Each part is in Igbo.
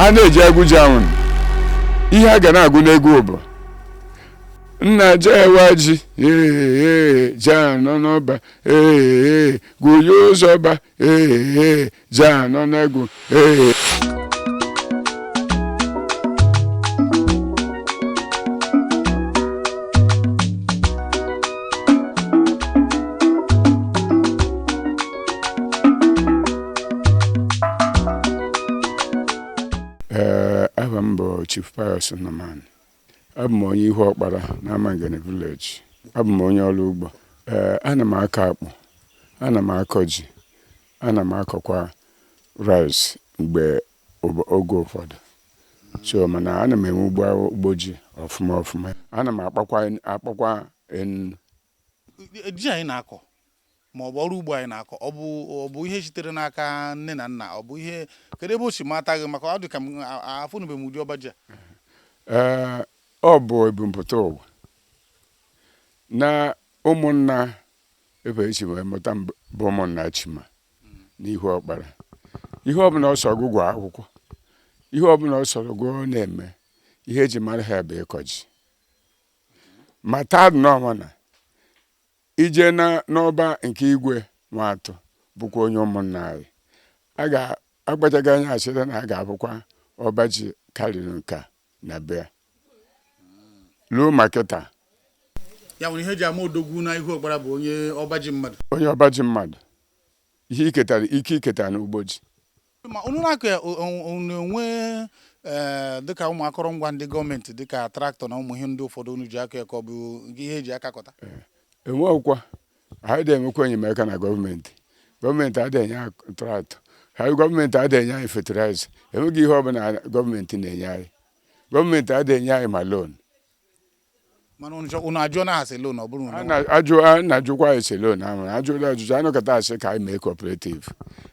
A na-eji agụ ji anwụ, ihe a ga na-agụ n'egwu bụ nna jewa ji, ee ji anọ n'ọba, ee gụnye ụzọ ba, ee ji anọ n'egwu, ee. Ee, aha m bụ Chief Pius Nnamani. Abụ m onye Ihu Ọkpara na Amangene Village. Abụ m onye ọrụ ugbo. Ee, ana m akọ akpụ, ana m akọ ji, ana m akọkwa rice mgbe oge ụfọdụ. So mana ana m enwe ugbo ji ọfụma ọfụma. Ana m akpakwa enu. Ji anyị na-akọ ma ọ bụ ọrụ ugbo anyị na-akọ, ọ bụ ihe sitere n'aka nne na nna, ọ bụ ihe kedu ebe o si mata gị? Maka ọ dị ka m afụnụbeghị m ụdị ọba ji a. Ee, ọ bụ ebumpụta ụwa na ụmụnna ebe esi wee mụta m bụ ụmụnna Chima n'Ihu Ọkpara. Ihe ọbụla ọ sọrọ gụ akwụkwọ, ihe ọbụla ọ sọrọ gụọ na-eme, ihe eji mara ha bụ ịkọ ji. Ma taa nnọọ na ije na n'ọba nke Igwe Nwatụ bụkwa onye ụmụnna anyị, a ga-agbachaghị anya asịrị na a ga-abụkwa ọba ji karịrị nke a na be ya ruo ma kịta. Ya nwere ihe eji ama odogwu na Ihu Ọkpara bụ onye ọba ji mmadụ. Onye ọba ji mmadụ, ihe iketara ike iketara n'ugbo ji. Ma unu na-akọ ya, unu enwe ee dịka ụmụ akọrọngwa ndị gọọmenti dịka tractor na ụmụ ihe ndị ụfọdụ unu ji akọ ya, ka ọ bụ ihe eji aka kọta? Enwekwa, anyị dị enwekwa enyemaka na gọọmenti. Gọọmenti adịghị enye anyị tractor ha, gọọmenti adịghị enye anyị fertilizer. Enweghị ihe ọbụla gọọmenti na-enye anyị. Gọọmenti adịghị enye anyị ma loan. Mana unu ajụọ na asị loan, ọ bụrụ a na-ajụ, a na-ajụkwa anyị sị loan ahụ. Ajụla ajụjụ, anọkọta asị ka anyị mee cooperative.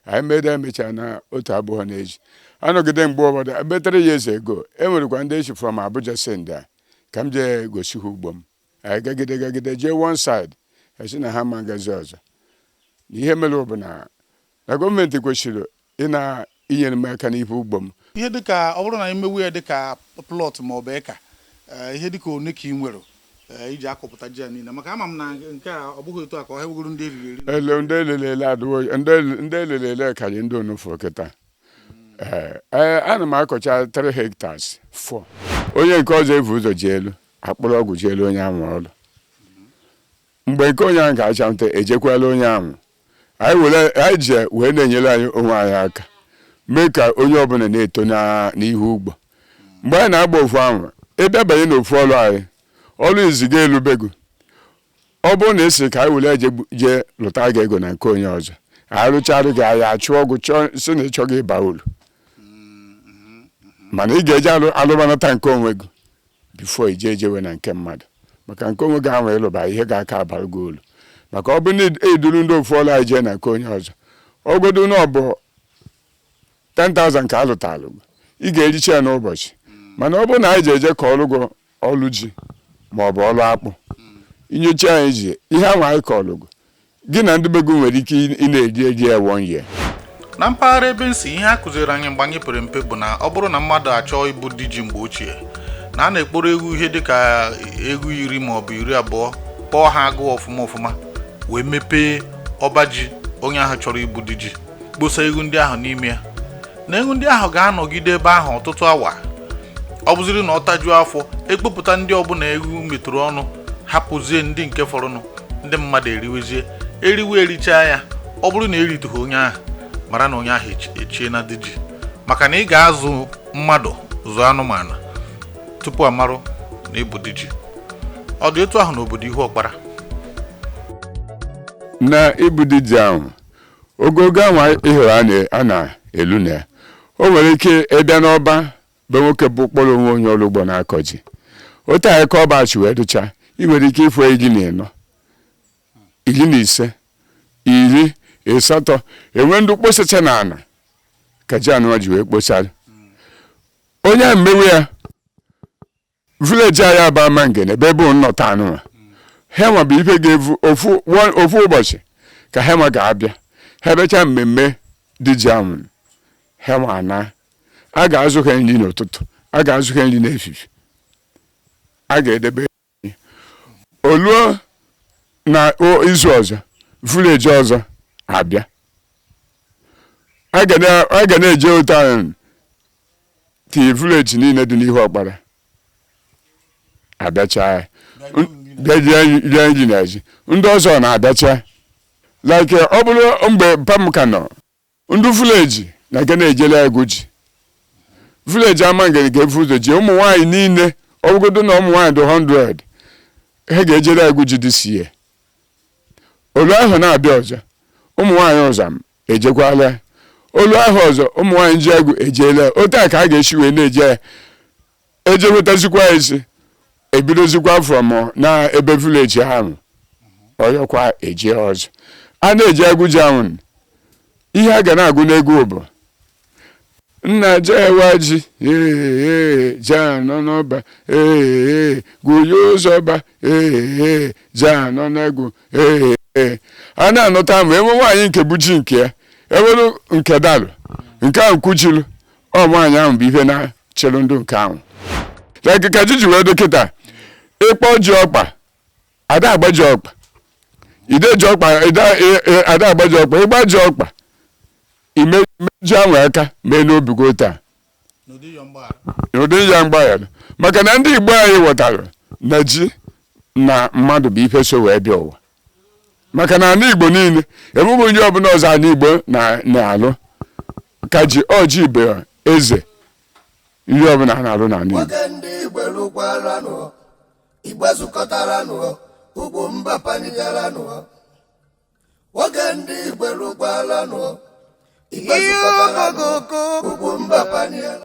Anyị mede, emechaa na otu abụọ na-eji anọgide. Mgbe ụfọdụ ebe 3 years ago, e nwerekwa ndị echi from Abuja send a ka m jee gosi ha ugbo m. Anyị gagide gagide jee one side, esi na ha ma ngazi ọzọ. Na ihe mere bụ na gọọmenti kwesịrị ị na-inyere m aka n'ihe ugbo m. Ihe dịka ọ bụrụ na emewu ya dịka plot ma ọ bụ eka, ihe dịka one ka ị nwere iji akọpụta ji a niile? Maka ama m na nke a ọ bụghị otu a ka ọ hewegoro ndị eriri eri. Ele ndị elelele adịwo, ndị elelele karị ndị onufu kịta. Ee, ana m akọcha 3 hectares 4. Onye nke ọzọ evu ụzọ ji elu akpụrụ ọgwụ ji elu onye ahụ ọrụ. Mgbe nke onye ahụ ga-acha nta, ejekwala onye ahụ. Anyị were anyị ji wee na-enyere anyị onwe anyị aka, mee ka onye ọbụla na-eto n'ihu ugbo. Mgbe anyị na-agba ofu ahụ, ịbịa banye n'ofu ọrụ anyị, ọrụ iziga elubego. Ọ bụrụ na esi ka anyị were jee lụta gị ego na nke onye ọzọ, anyị rụcharụ gị, anyị achụ ọgwụ chọọ si na ịchọghị ịba uru, mana ị ga-eje alụbanata nke onwe gị before ije ejewe na nke mmadụ. Maka nke onwe gị ahụ ịlụba ihe ga-aka abara gị uru, maka ọ bụrụ na eduru ndị ofu ọrụ anyị jee na nke onye ọzọ, ọgodu na ọ bụ 10,000 ka alụtalụ gị, ị ga-ericha ya n'ụbọchị. Mana ọ bụrụ na anyị ji eje ka ọrụ gị ọrụ ji ma ọ bụ ọrụ akpụ, inyocha anyị ji ihe ahụ anyị kọrọ gị, gị na ndị be gị nwere ike ị na-eri eri ya one year. Na mpaghara ebe nsi, ihe a kụziri anyị mgbe anyị pere mpe bụ na ọ bụrụ na mmadụ achọọ ịbụ diji mgbe ochie, na a na-ekporo egwu ihe dịka egwu 10 maọbụ 20, kpọọ ha agụụ ọfụma ọfụma, wee mepee ọba ji onye ahụ chọrọ ịbụ diji, kposa egwu ndị ahụ n'ime ya, na egwu ndị ahụ ga-anọgide ebe ahụ ọtụtụ awa. Ọ bụziri na ọ tajuo afọ, ekpopụta ndị ọbụla egwu metụrụ ọnụ, hapụzie ndị nke fọrọnụ, ndị mmadụ eriwezie eriwe erichaa ya. Ọ bụrụ na eritughị onye ahụ, mara na onye ahụ echie na diji, maka na ị ga-azụ mmadụ, zụọ anụmanụ tupu amarụ na ịbụ diji. Ọ dị etu ahụ n'obodo Ihu Ọkpara? Na ịbụ diji ahụ, ogogo ahụ ị hụrụ a na-elu na ya, o nwere ike ịbịa n'ọba be nwoke bụ kpọrọ onwe onye ọrụ ugbo na-akọ ji otu anyị ka ọba chi wee dụcha, ị nwere ike ịfụ 14, 15, 18, enwe ndị kposacha n'ala ka ji anụwa ji wee kposara onye ahụ mmewe ya. Village anyị aba Amangene ebe ebe nnọta anụwa, ha nwa bụ ife ga-evu ofu ụbọchị ka ha nwa ga-abịa. Ha bịacha mmemme dị ji ahụ, ha nwa ana A ga-azụ ha nri n'ụtụtụ, a ga-azụ ha nri n'efifie, a ga-edebe nri. Oluo na izu ọzọ, village ọzọ abịa, a ga na-eje otu ahụ ti village niile dị n'ihu ọkpara abịacha bịa rie nri na ji. Ndị ọzọ na-abịacha, like ọ bụrụ mgbe pam ka nọ, ndị village na ga na-ejele egwu ji. Village Amangene ga-efu ụzọ ji ụmụ nwaanyị niile, ọ bụgodo na ụmụ nwaanyị dị 100, ha ga-ejele egwu ji dị sie. Olu ahụ na-abịa ọzọ, ụmụ nwaanyị ụzọ ejekwala. Olu ahụ ọzọ, ụmụ nwaanyị ji egwu ejeela. Otu a ka a ga-esi wee na-eje ya, ejewetazikwa ezi, ebidozikwa from na ebe village ahụ ọyọkwa eje ọzọ. A na-eji egwu ji ahụ, ihe a ga na-agụ n'egwu bụ nna jewa ji, ee je anọ n'ọba, ee gwuye ụzọ ba, ee je anọ n'egwu, ee a na-anọta ma enwe nwaanyị nke bụ ji nke ya ewelu nke dalụ nke ahụ kwuchilu ọ nwaanyị ahụ bụ ihe na-chelụ ndụ nke ahụ. Like ka ji ji wee dọkịta ịkpọ ji ọkpa, ada agba ji ọkpa, ide ji ọkpa, ada agba ji ọkpa, ịgba ji ọkpa ime ji ahụ aka mee n'obigo taa n'ụdị ya mgbaghara, maka na ndị Igbo anyị ghọtara na ji na mmadụ bụ ife so wee bịa ụwa. Maka na ala Igbo niile enweghị onye ọbụla ọzọ ala Igbo na-alụ ka ji. Ọji bụ eze nri ọbụla a na-alụ n'ala Igbo. Nwoke ndị Igbo lụkwaranụ, Igbo zukọtaranụ, ugwu mba panigaranụ. Nwoke ndị Igbo lụkwaranụ, Igbo zukọtaranụ, ugwu mba panigaranụ.